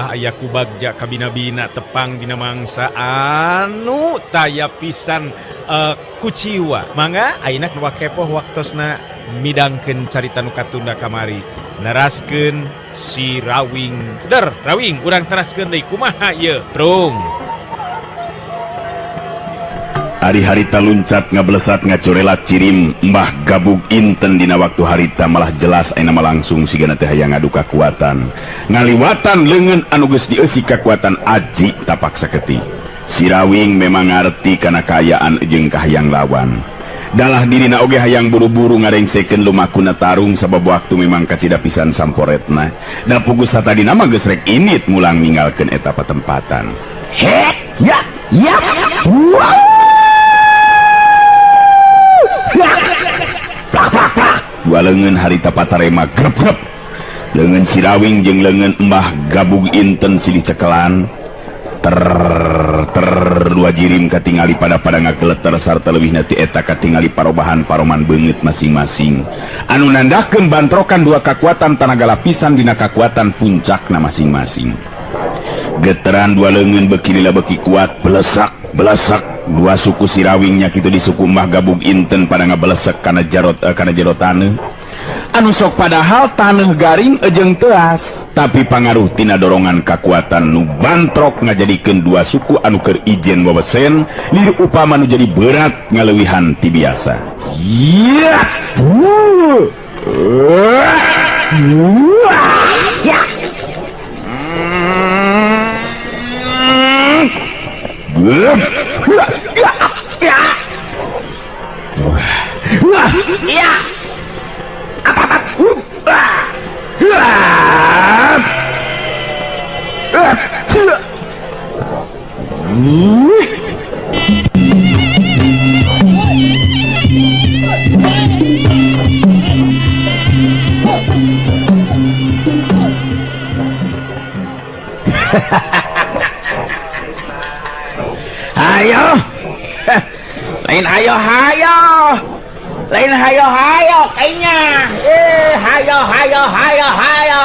Alhamdulillah aya ku bagja kabina-bina tepang dina mangsa anu taya pisan kuciwa. Mangga ayeuna nu kepoh waktosna midangkeun carita nu katunda kamari neraskeun si Rawing. Der Rawing urang teraskeun deui kumaha ieu Prung. Ari harita luncat ngablesat ngacorelat cirim Mbah Gabug Inten dina waktu harita malah jelas ayeuna mah langsung sigana teh hayang ngadu kakuatan ngaliwatan leungeun anu geus dieusi kakuatan aji tapak saketi. Si Rawing memang ngarti kana kaayaan jeung kahayang lawan. Dalah dirina oge hayang buru-buru ngarengsekeun lumakuna tarung sabab waktu memang kacida pisan samporetna. Da pugus satadina mah geus rek init mulang ninggalkeun eta patempatan. Hek ya ya. Dua leungeun harita patarema grep-grep. Leungeun si Rawing jeung leungeun Mbah Gabug Inten silih cekelan. Ter ter dua jirim katingali pada-pada ngageleter sarta leuwihna ti eta katingali parobahan paroman beungeut masing-masing. Anu nandakeun bantrokan dua kakuatan tanaga lapisan dina kakuatan puncakna masing-masing. Geteran dua leungeun beuki lila beuki kuat, belesak belesak dua suku si Rawingnya kitu di suku Mbah Gabug Inten pada ngabelesek kana jarot kana jero taneuh. Anu sok padahal taneuh garing jeung teas, tapi pangaruh tina dorongan kakuatan nu bantrok ngajadikeun dua suku anu keur ijen wewesen lir upama nu jadi berat ngaleuwihan ti biasa. Ya. Ayo, lain ayo hayo, lain hayo hayo kayaknya, hayo hayo hayo hayo.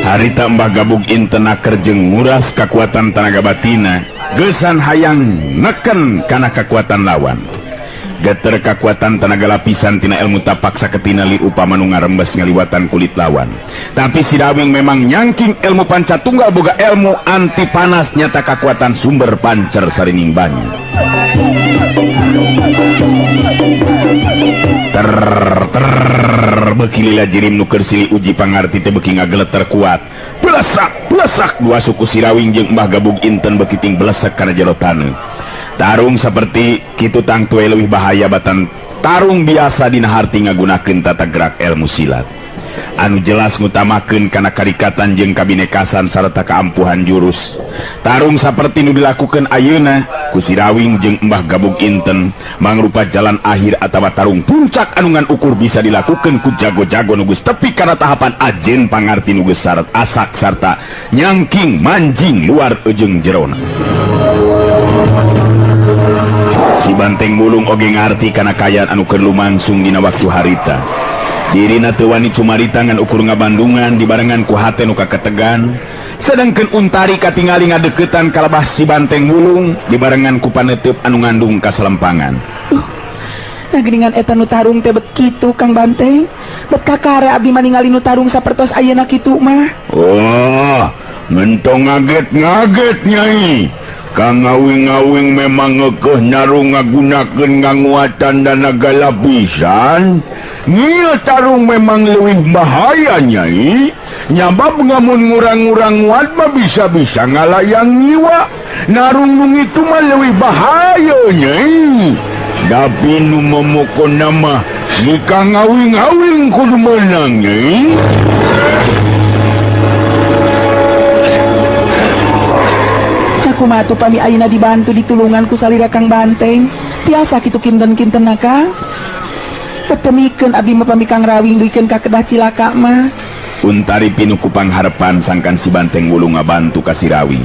Harita Mbah Gabug Inten aker jeung nguras kakuatan tanaga batina, geusan hayang neken kana kakuatan lawan. Geter kakuatan tanaga lapisan tina ilmu tapak saketina li upama nu ngarembes ngaliwatan kulit lawan. Tapi si Rawing memang nyangking ilmu panca tunggal boga ilmu anti panas nyata kakuatan sumber pancer sarining banyu. Ter ter beuki lila jirim nu keur silih uji pangarti teh beuki ngageleter kuat. Belesak belesak dua suku si Rawing jeung Mbah Gabug Inten beuki ting belesek kana jero taneuh. Tarung seperti kitu tangtu leuwih bahaya batan tarung biasa dina harti ngagunakeun tata gerak ilmu silat. Anu jelas ngutamakeun kana karikatan jeung kabinekasan sarta kaampuhan jurus. Tarung saperti nu dilakukeun ayeuna ku si Rawing jeung Mbah Gabug Inten mangrupa jalan akhir atawa tarung puncak anu ngan ukur bisa dilakukeun ku jago-jago nu geus tepi kana tahapan ajen pangarti nu geus syarat asak sarta nyangking manjing luar jeung jerona. Si Banteng Mulung oge ngarti kana kaayaan anu keur lumangsung dina waktu harita. Dirina teu wani cumarita ngan ukur ngabandungan dibarengan ku hate nu kaketegan. Sedangkeun Untari katingali ngadeukeutan kalabah si Banteng Mulung dibarengan ku paneuteub anu ngandung kaselempangan. Nah geuningan eta nu tarung teh bet kitu Kang Banteng. Bet kakare abdi mah ningali nu tarung sapertos ayeuna kitu mah. Oh, mentong ngaget-ngaget nyai. Kang ngawing-ngawing memang ngekeh narung ngagunakeun nganguatan danaga lapisan. Ngieu tarung memang leuwih bahaya nyai. Nyabab ngamun ngurang-ngurang nguat mah bisa-bisa ngalayang nyiwa. Narung nu ngitu mah leuwih bahaya nyai. Tapi nu momokona mah si Kang ngawing-ngawing kudu meunang nyai. Kumaha atuh pami ayeuna dibantu ditulungan ku salira Kang Banteng? Tiasa kitu kinten-kintenna Kang? Tetemikeun abdi mah pami Kang Rawing duikeun ka kedah cilaka mah. Untari pinuh ku pangharepan sangkan si Banteng Wulung ngabantu ka si Rawing.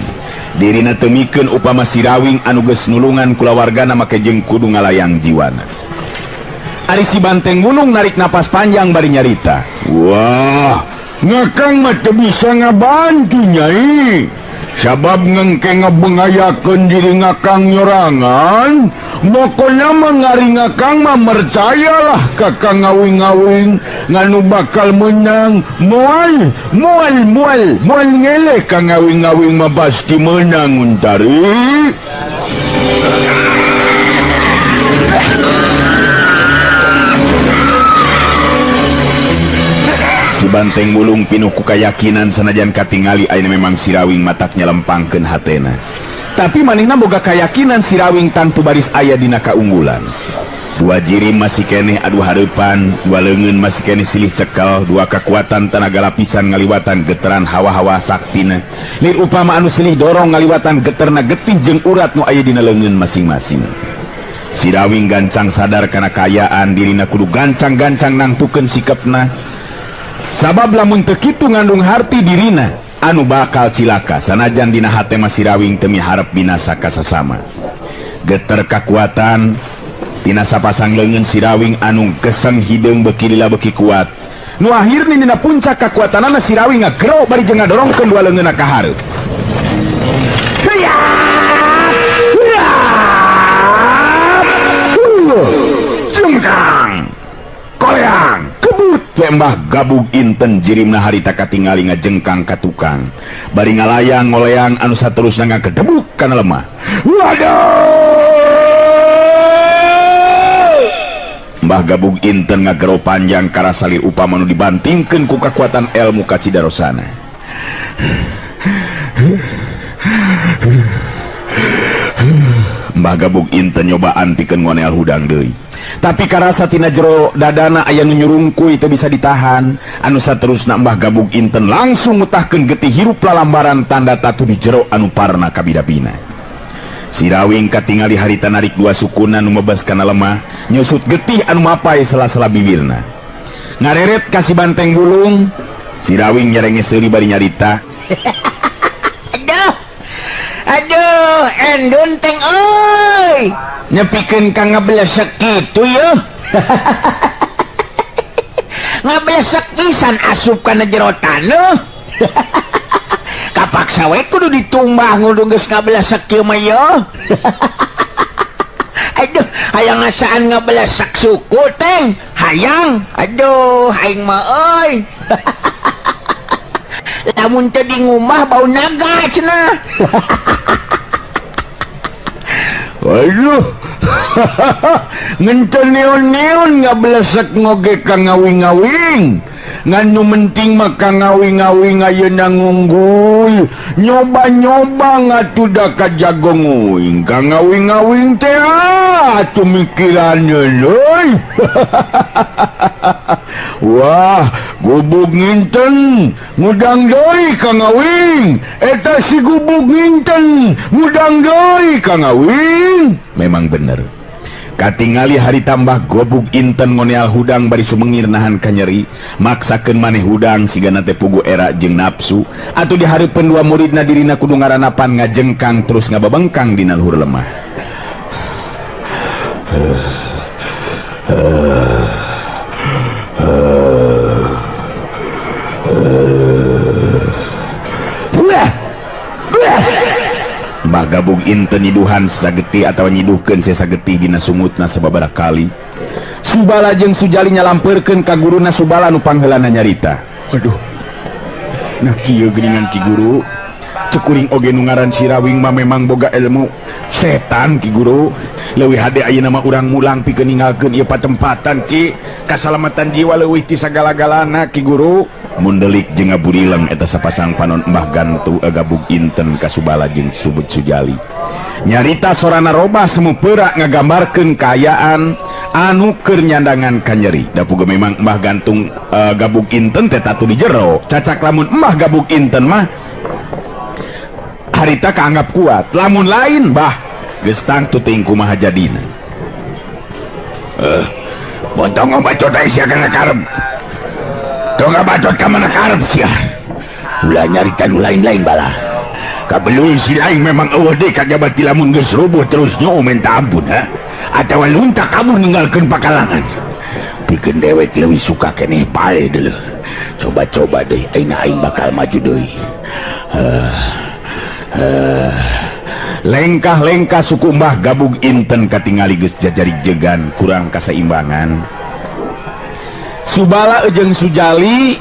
Dirina teu mikeun upama si Rawing anu geus nulungan kulawargana make jeung kudu ngalayang jiwana. Ari si Banteng Wulung narik napas panjang bari nyarita. Wah, ngakang mah teu bisa ngabantu nyai. Sabab ngengke ngebengayakeun diri ngakang nyorangan, pokona mah ngari ngakang mah percayalah ka Kang Ngawing-ngawing nganu bakal menang. Moal, moal, moal, moal ngeleh Kang Ngawing-ngawing mah pasti menang Untari. Si Banteng Wulung pinuh ku kayakinan sanajan katingali ayeuna memang si Rawing matak nyelempangkeun hatena. Tapi manehna boga kayakinan si Rawing tangtu baris aya dina kaunggulan. Dua jirim masih keneh adu hareupan, dua leungeun masih keneh silih cekel, dua kekuatan tenaga lapisan ngaliwatan geteran hawa-hawa saktina. Lir upama anu silih dorong ngaliwatan geterna getih jeung urat nu aya dina leungeun masing-masing. Si Rawing gancang sadar kana kaayaan dirina kudu gancang-gancang nangtukeun sikepna. Sabab lamun teu kitu ngandung harti dirina anu bakal cilaka sanajan dina hate mah si Rawing teu miharep binasa ka sasama. Geter kakuatan tina sapasang leungeun si Rawing anu geseng hideung beuki lila beuki kuat. Nu akhirna dina puncak kakuatanana si Rawing ngagero bari jeung ngadorongkeun dua leungeunna ka hareup. Jengkang koleang kebut Mbah Gabug Inten jirimna harita katingali ngajengkang ka tukang bari ngalayang ngoleang anu saterusna ngagedebuk kana lemah. Waduh! Mbah Gabug Inten ngagero panjang karasalir upama nu dibantingkeun ku kakuatan elmu kacidarosana. Mbah Gabug Inten nyobaan pikeun ngonel hudang deui. Tapi karasa tina jero dadana aya nu nyurungkuy teu bisa ditahan. Anu saterusna Mbah Gabug Inten langsung mutahkeun getih hirup lalambaran tanda tatu di jero anu parna kabidabina. Si Rawing katingali harita narik dua sukuna nu mebes kana lemah, nyusut getih anu mapai sela-sela bibirna. Ngareret ka si Banteng Wulung, si Rawing nyerenge seuri bari nyarita. Aduh. Aduh, endun teng euy. Nyepikeun ka ngablesek kitu yeuh. Ngablesek pisan asup kana jero taneuh. Kapaksa we kudu ditumbah ngudu geus ngablesek kieu mah yeuh. Aduh, hayang ngasaan ngablesek suku teng. Hayang. Aduh, aing mah euy. Lamun teu di ngumah bau naga cenah. Aduh. Ngenteu neon-neon ngablesek ngoge ka ngawing-ngawing. Ngan nu penting mah ka ngawing-ngawing ayeuna ngunggul. Nyoba-nyoba ngatuda ka jago nguing. Ka ngawing-ngawing teh atuh mikiranna euy. Wah, gubug nginten ngudang deui ka ngawing. Eta si gubug nginten ngudang deui ka ngawing. Memang bener. Katingali hari tambah gobug Inten ngoneal hudang bari sumengir nahan kanyeri, maksakeun maneh hudang sigana teh pugu era jeung nafsu. Atuh di hareupeun dua muridna dirina kudu ngaranapan ngajengkang terus ngababengkang dina luhur lemah. Mbah Gabug Inten nyiduhan sagetih atawa nyiduhkeun sagetih dina sungutna sababaraha kali. Subala jeung Sujali nyalampeurkeun ka guruna Subala nu pangheulana nyarita. Waduh. Nah kieu geuningan ki guru. Cekuring oge nu ngaran si Rawing mah memang boga ilmu setan ki guru. Leuwih hade ayeuna mah urang mulang pikeun ninggalkeun ieu patempatan ki. Kasalamatan jiwa leuwih ti sagala-galana ki guru. Mundelik jeung ngaburileng eta sapasang panon Mbah Gantu Gabug Inten ka Subala jeung Subut Sujali. Nyarita sorana robah semu peurak ngagambarkeun kaayaan anu keur nyandangan kanyeri. Da puguh memang Mbah Gantung Gabug Inten teh tatu di jero. Cacak lamun Mbah Gabug Inten mah Harita kaanggap kuat, lamun lain bah geus tangtu teuing kumaha jadina. Bontong bacot ai sia kana karep. Tong bacot ka mana karep sia. Ulah nyarita nu lain-lain bala. Kabelul si lain memang eueuh deui kajaba ti lamun geus rubuh terus nyoo minta ampun ha. Atawa lunta kabur ninggalkeun pakalangan. Pikeun dewek leuwih suka keneh pae deuleuh. Coba-coba deui ayeuna aing bakal maju deui. Lengkah-lengkah suku Mbah Gabug Inten katingali geus jajari jegan kurang kasaimbangan. Subala jeung Sujali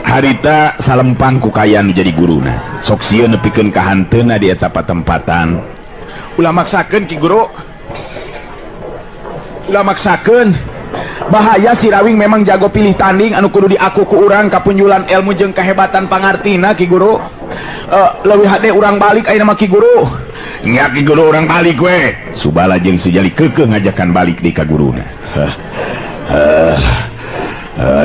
harita salempang ku kayan nu jadi guruna. Sok sieun nepikeun ka hanteuna di eta patempatan. Ulah maksakeun Ki Guru. Ulah maksakeun. Bahaya si Rawing memang jago pilih tanding anu kudu diaku ku urang kapunjulan ilmu jeung kehebatan pangartina Ki Guru. Leuwih hade urang balik ayeuna mah Ki Guru. Nya Ki Guru urang balik we. Subala jeung Sujali keukeuh ngajakan balik di ka guruna.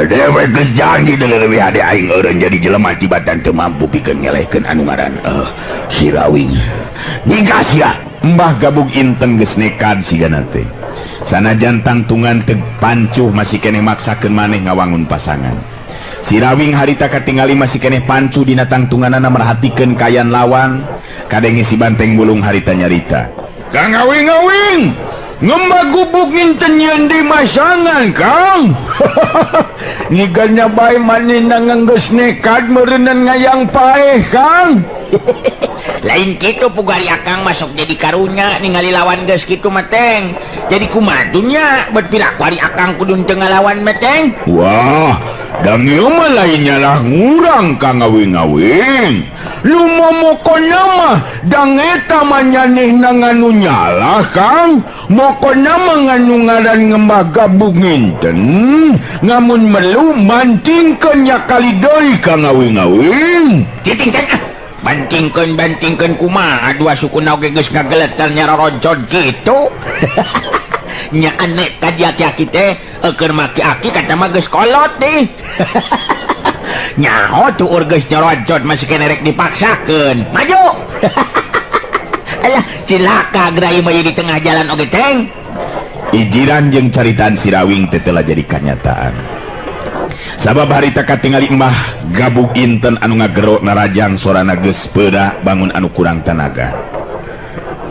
Dewek geus janji leuwih hade aing eureun jadi jelema tibatan teu mampu pikeun ngelehkeun anu ngaran si Rawing. Ningkas sia. Mbah Gabug Inten geus nekad sigana teh. Sanajan tangtungan teu pancuh masih keneh maksakeun maneh ngawangun pasangan. Si Rawing harita katingali masih keneh pancuh dina tangtunganana merhatikeun kayan lawan. Kadenge si Banteng Bulung harita nyarita. Kang Awing-awing, ngembah gubuk nginten nyeun di masangan, Kang. Niganya bae manehna geus nekad meureunnan ngayang paeh, Kang. Lain kitu pugari akang masuk jadi karunya ningali lawan geus kitu mah teng. Jadi kumaha nya bet piraku ari akang kudu teu ngalawan mah teng. Wah, dang ieu mah lain nyalah ngurang Kang Awing-awing. Lu momokona mah dang eta mah nyanehna nganu nyalah, Kang. Mokona mah nganu ngaran ngembah gabug nginten. Ngamun melu mantingkeun nya kali deui Kang Awing-awing. Cicing teh ah. Bantingkeun bantingkeun kumaha dua suku oge geus ngageleter nyarorojod kitu. Nya aneh ka dia aki teh keur maki aki kata mah geus kolot nih. Nyaho tuur geus nyarorojod masih kene rek dipaksakeun. Maju. Alah cilaka gerai mah di tengah jalan oge teng. Ijiran jeung caritaan si Rawing teh telah jadi kanyataan. Sabab harita katingali Mbah Gabug Inten anu ngagero narajang sorana geus peudah bangun anu kurang tanaga.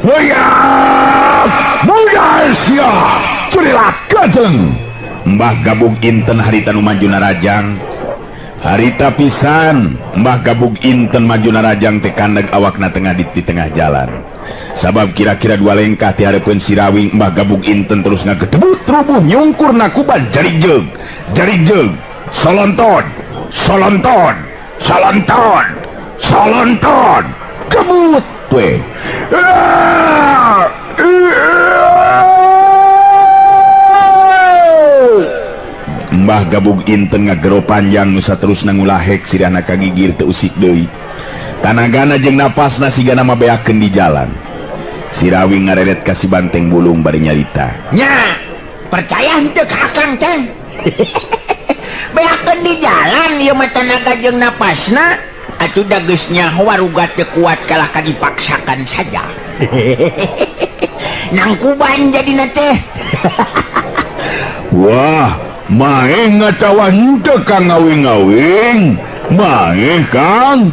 Hoya! Budal sia! Curilah kajeng! Mbah Gabug Inten harita nu maju narajang. Harita pisan Mbah Gabug Inten maju narajang teh kandeg awakna tengah di tengah jalan. Sabab kira-kira dua lengkah ti hareupeun si Rawing Mbah Gabug Inten terus ngagedebut rubuh nyungkur nakuban jari jeug. Jari jeug. Solonton, solonton, solonton, solonton, kebut we. Mbah Gabug Inten ngagero panjang nu saterusna ngulahek sirahna kagigir teu usik deui. Tanagana jeung napasna sigana mah beakeun di jalan. Si Rawing ngareret ka si Banteng Bulung bari nyarita. Nya, percaya henteu ka akang teh? Beakeun di jalan ieu mah tanaga jeung napasna atuh da geus nyaho waruga teu kuat kalah ka dipaksakan saja. Nangkuban jadina teh. Wah, maeh ngatawa henteu Kang Awing-awing. Maeh Kang.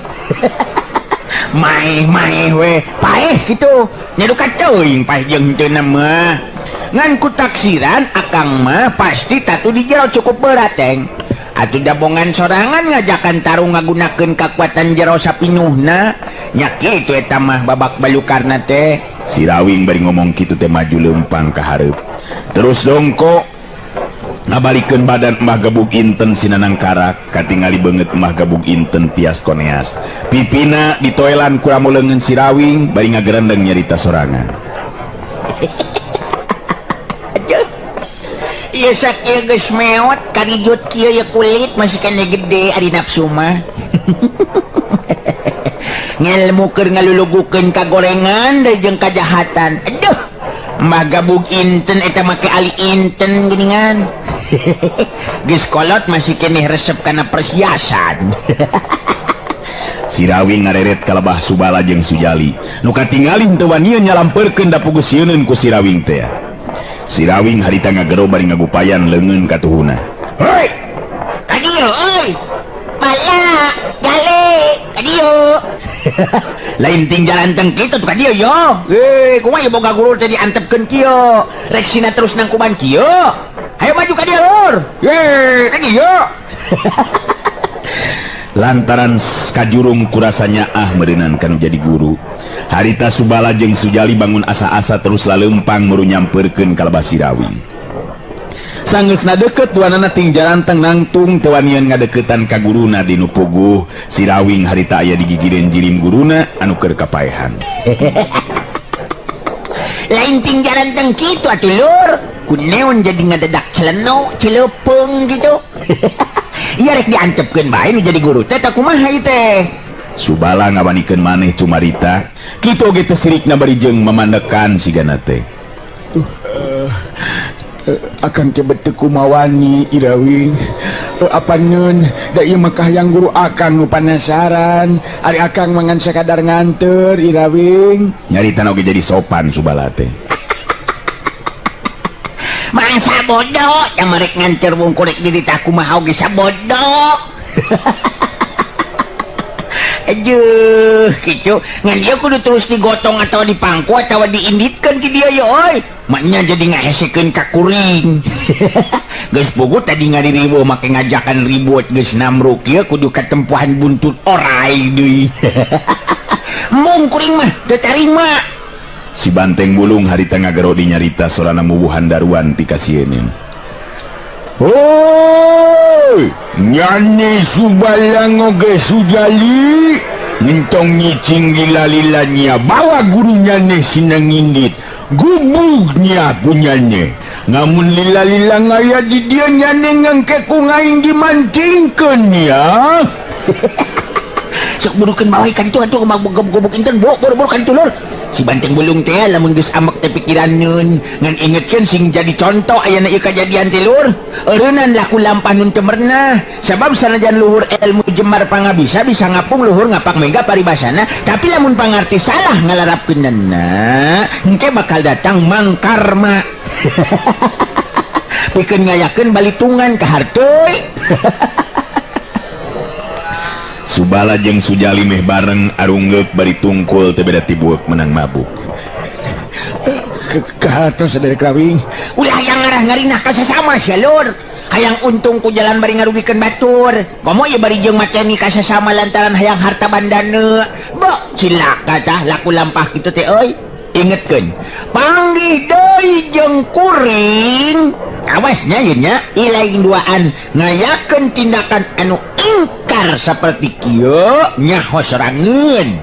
Maeh maeh we, paeh kitu. Nya duka teuing paeh jeung henteu mah. Ngan ku taksiran akang mah pasti tatu di jero cukup berat teng. Atuh dabongan sorangan ngajakan tarung ngagunakeun kakuatan jero sapinuhna. Nya kitu eta mah babak balukarna teh. Si Rawing bari ngomong kitu teh maju leumpang ka hareup. Terus dongko ngabalikeun badan Mbah Gabug Inten sinanang karak katingali beungeut Mbah Gabug Inten tias koneas. Pipina ditoelan ku ramu leungeun si Rawing bari ngagerendeng nyarita sorangan. Ieu sakieu geus meot karijut kieu ye kulit masih kene gede ari nafsu mah. Ngelmu keur ngalulugukeun kagorengan deui jeung kajahatan. Aduh, Mbah Gabug Inten eta make ali inten geuningan. Geus kolot masih keneh resep kana perhiasan. Sirawing ngareret kalebah Subala jeung Sujali. Nu katingali teu wanian nyalampeurkeun da puguh sieuneun ku Sirawing teh. Sirawing harita ngagero bari ngagupayan leungeun katuhuna. Hei! Ka dieu euy. Bala, jale, ka dieu. Lain ting jalan teng kitu tuh ka dieu yo. Eh, kumaha ieu boga guru teh diantepkeun kieu. Rek sina terus nangkuban kieu. Hayo maju ka dieu lur. Ye, ka dieu. Lantaran kajurung kurasanya ah meureunan kanu jadi guru. Harita Subala jeung Sujali bangun asa-asa terus lalempang muru nyamperkeun ka lebah Sirawing. Sanggeusna deukeut duanana ting jaranteng nangtung teu wanian ngadeukeutan ka guruna di nu puguh. Sirawing harita aya digigireun jirim guruna anu keur kapaehan. Lain ting jaranteng kitu atuh lur. Kuneon jadi ngadedak celeno, celepeung gitu. Iya rek diantepkeun bae nu jadi guru teh tah kumaha ieu teh. Subala ngawanikeun maneh cumarita, kitu oge teh sirikna bari jeung mamandekan sigana teh. Akang teh beteu kumawani Irawing. Apaneun da ieu mah kahayang guru akang nu panasaran. Ari akang mah ngan sakadar nganteur Irawing. Nyaritana oge jadi sopan Subala teh. Masa bodoh yang merek nganter wungkul rek diri tah kumaha oge sabodoh. Aduh, gitu. Ngan dia kudu terus digotong atau dipangku atau diinditkeun ti dia yo euy. Maknya jadi ngahesekeun ka kuring. Geus puguh tadi ngaririweuh make ngajakan ribut geus namruk ieu kudu katempuhan buntut orai deui. Mung kuring mah teu tarima. Si Banteng Bulung harita ngagero dinyarita sorana mubuhan daruan pikasieun. Hoi, nyane Subalang oge Sujali ngentong nyicing lila-lilanya bawa guru nyane sinang indit gubugnya ku nyane ngamun lila-lila ngaya di dia nyane ngangke ku ngaing dimantingkeun ya. Sok burukeun bawa ikan itu atuh gobok-gobok inten buru-buru kan itu lur. Si Banteng Bulung teh lamun geus amek teh pikiranneun ngan ingetkeun sing jadi contoh ayana ieu kajadian teh lur. Eureunnan laku lampah nun teu merenah sabab sanajan luhur ilmu jemar pangabisa bisa ngapung luhur ngapak mega paribasana tapi lamun pangarti salah ngalarapkeunana engke bakal datang mangkarma. Pikeun ngayakeun balitungan ka harteuy. Subala jeung Sujali meh bareng arunggeuk bari tungkul teu beda tibueuk menang mabuk. Kahartos saderek Rawing. Ulah hayang ngarah ngarinah ka sasama sia lur. Hayang untung ku jalan bari ngarugikeun batur. Komo ieu bari jeung mateni ka sasama lantaran hayang harta bandana. Bok cilaka tah laku lampah kitu teh euy. Ingetkeun, panggih deui jeung kuring. Awasnya ieu nya ilaing duaan ngayakeun tindakan anu ingkar saperti kieu nyaho sorangeun.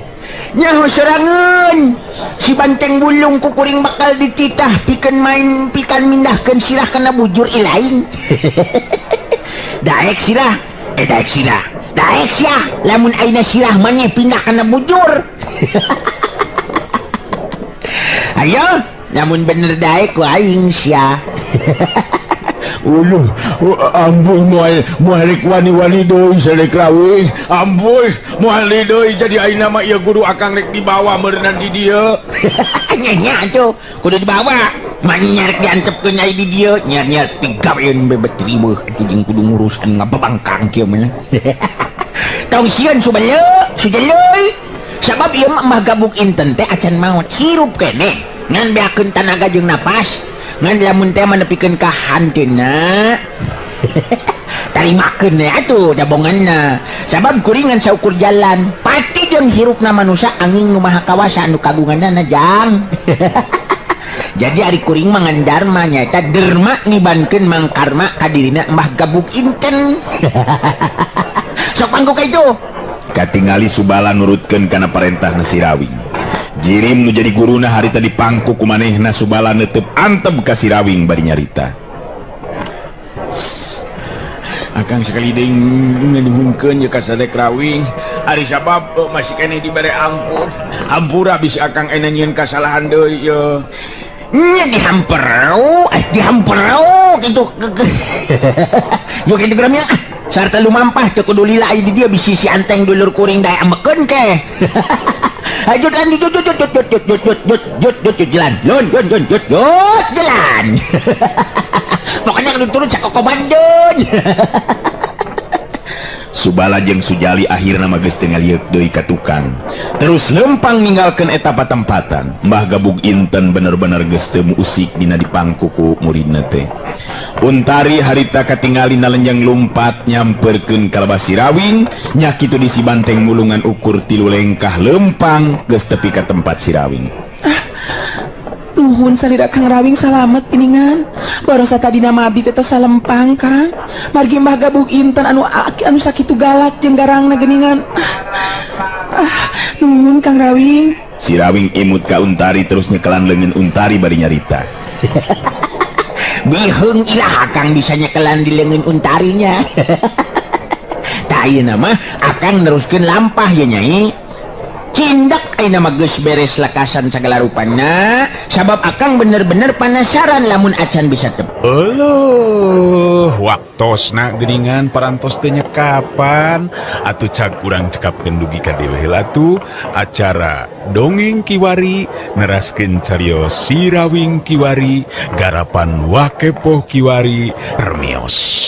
Nyaho sorangeun. Si Banteng Bulung ku kuring bakal dititah pikeun main pikan mindahkeun sirah kana bujur ilaing. Daek sirah, daek sirah. Daek sia, lamun aina sirah maneh pindah kana bujur. Ayo, lamun bener daek ku aing sia. Uluh, ambuh moal moal rek wani-wani deui saderek Rawing. Ambuh moal deui jadi ayeuna mah ieu guru akang rek dibawa meureunnan di dieu. Nya nya atuh, kudu dibawa. Manyar diantepkeun ai di dieu, nyar-nyar pigaweun bebet riweuh atuh jeung kudu ngurus anu ngababangkang kieu mah. Tong sieun Subala, Sujaleuy. Sabab ieu mah Mbah Gabug inten teh acan maot hirup keneh. Ngan beakeun tanaga jeung napas. Ngan lamun teh mah nepikeun ka hanteuna. Tarimakeun we atuh dabonganna. Sabab kuringan saukur jalan, pati jeung hirupna manusa angin nu maha kawasa anu kagunganna jang. Jadi ari kuring mah ngan dharma nyaeta derma nibankeun mangkarma ka dirina Mbah Gabug inten. Sok pangku ka itu. Katingali Subala nurutkeun kana parentah Sirawing. Jirim nu jadi guruna harita dipangku ku manehna Subala neuteub antep ka Sirawing bari nyarita. Akang sekali deui nganuhunkeun ye ka Sadek Rawing. Ari sabab masih keneh dibere ampun. Hampura bisi akang ena nyieun kasalahan deui ye. Nya dihamperau, eh dihamperau gitu. Yo kitu geramnya ah. Sarta lumampah teu kudu lila aya di dieu bisi si anteng dulur kuring daek amekeun ke. Ayo jut jut jut jut jut jut jut jut jut jut jut jut jalan. Lun jut jut jut jut jalan. Pokoknya kudu turun sakokoban deun. Subala jeung Sujali akhirna mah geus teu ngalieuk deui ka tukang. Terus lempang ninggalkeun eta patempatan. Mbah Gabug Inten bener-bener geus teu usik dina dipangku ku muridna teh. Untari harita katingali nalenjang lumpat nyamperkeun ka lebah Sirawing, nya kitu di si banteng mulungan ukur tilu lengkah lempang geus tepi ka tempat Sirawing. Nuhun salira Kang Rawing salamet geuningan. Barosa tadina mah abdi teh tos salempang Kang. Margi Mbah Gabug Inten anu aki anu sakitu galak jeung garangna geuningan. Ah, nuhun Kang Rawing. Sirawing imut ka Untari terus nyekelan leungeun Untari bari nyarita. Biheung ilah akang bisa nyekelan di leungeun Untarinya. Tah ayeuna mah akang neruskeun lampah ya Nyai. Cindak ayeuna mah geus beres lekasan sagala rupana sabab akang bener-bener penasaran lamun acan bisa tep. Euleuh, waktosna geuningan parantos teh nyekapan atuh cag urang cekapkeun dugi ka dieu heula tuh acara dongeng kiwari neraskeun carios Sirawing kiwari garapan Wakepoh kiwari permios.